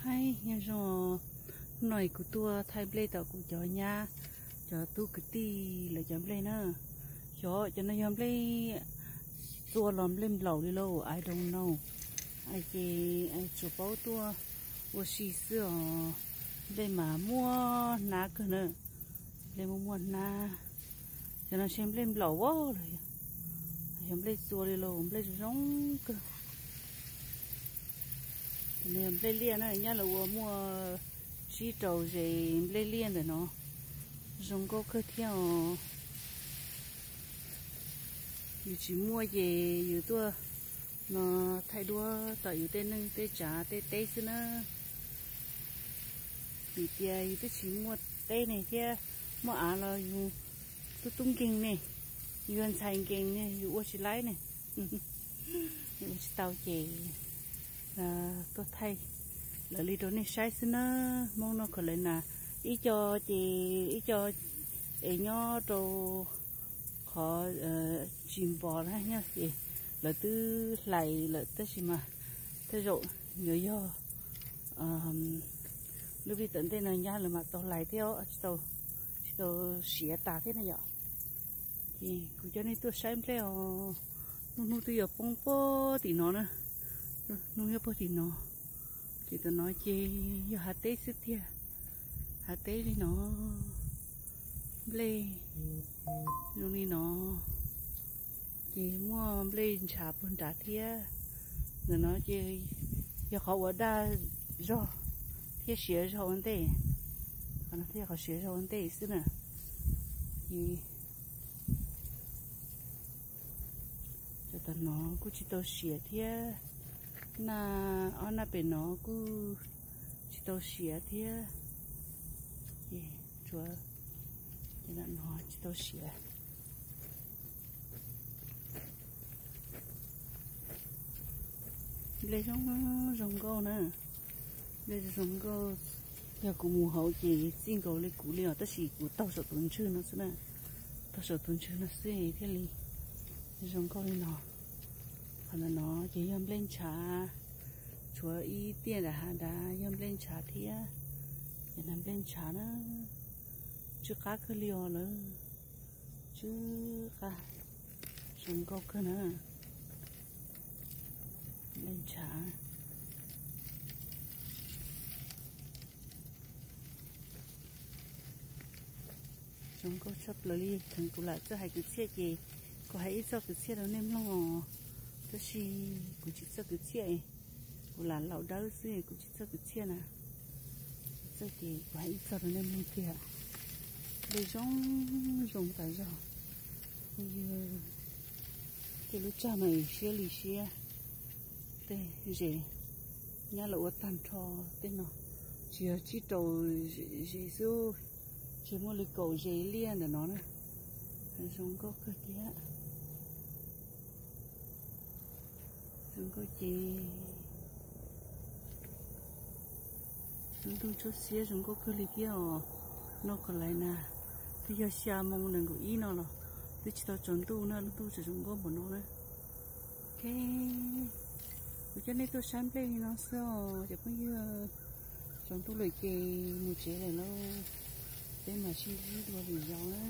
Nyob zoo, hnub no kuv tuaj thaij nplej tom kuv cov nyab, cov tub kwv tij lawv cov nplej na. Xyov cov no yog nplej txua los nplej nplaum li lauj, I don't know. Ces tsuas paub tuaj ua si xwb os. Nplej mas muaj hnab kawg na, nplej muaj muaj hnab. Cov no ntshe nplej nplaum a los yog nplej txua li lauj, nplej zoo kawg. Nplej liaj na, nyab lawv ua muaj tsib rau zes nplej liaj ntawm no, zoo nkauj kawg thiab os. Yus tsis muaj ces yus tuaj no thaij duab tom yus tej neej tej tsav tej teb xwb na. Vim tias yus twb tsis muaj teb ne thiab, muaj av los yus tub tub nkeeg ne, yus yog ntxhais nkees ne yus ua tsis laib ne, yus ua tsis tau ces tuaj thaij lawv li rau nej saib xwb na. Hmoob noj khaws lawv na, ib co ces ib co es nyob rau qhov tsis npos na nyob ces lawv twb hlais lawm tab sis mas tej zaum yuav yog lub vij tom ntej no nyab lawv mam tau hlais thiab, tsis tau siav tas thiab na yom. Ces kuv coj nej tuaj saib nplej os. Lub hnub twb yuav poob puag tim no na, hnub nyob puag tim no. Ces tom no ces yog hav teb xwb tiag, hav teb li no, nplej zoo li no. Ces muaj nplej ntshav puag nrad thiab. Ntawm no ces yog qhov uas daj zog thiab siav zog ua ntej, qhov no thiaj yog qhov siav zog ua ntej xwb na. Ces cov tom no kuj tsis tau siav thiab, naj ob naj pem no kuj tsis tau siav thiab. Ces tsuav ces no tsis tau siav. Nplej zoo zoo nkauj na, nplej zoo zoo nkauj. Yog kuv mus hauv ces txij nkaus li kuv li os, tab sis kuv taug saum tus ntswg no xwb na, taug saum tus ntswg no xwb thiaj li zoo nkauj li no. Qhov ntawm no ces yog nplej ntshav, tshuav ib tiaj nram hav nrad yog nplej ntshav thiab. Ces na nplej ntshav na, tsw qab kawg li os lawm, tsw qab, zoo nkauj kawg na. Nplej ntshav zoo nkauj tshaj plaws li. Kheev kuv lam txawj hais kwv txhiaj ces kuv hais ib txoj kwv txhiaj rau nej mloog os, tab sis kuv tsis txawj kwv txhiaj, kuv lam laus dawb xwb kuv tsis txawj kwv txhiaj na. Txawj ces kuv hais ib txoj rau nej mloog tiag. Nplej zoo zoo tas zog, phooj ywg. Tej lub tsag mas siab li siab. Tej zes nyab lawv ua tag nrho tej no, tsis yog tsib rau zes xwb, tsis muaj li kaum zes liaj ntawm no na. Zoo nkauj kawg thiab. Zoo nkauj ces lub ntuj tshuab xiab zoo nkauj kawg li thiab os. North Carolina twb yog xya moo nees nkaum ib no los twb tsis tau tsaus ntuj na, lub ntuj tseem zoo nkauj npaum no na. Ok, kuv coj nej tuaj saib nplej li no xwb os cov phooj ywg. Tsaus ntuj lawm ces mus tsev lawm lauj. Peb mam sib ntsib dua lwm zaus na,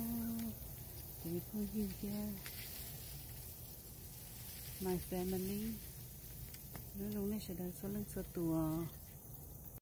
cov phooj ywg thiab my family. Nyob zoo nej sawv daws txhua leej txhua tus.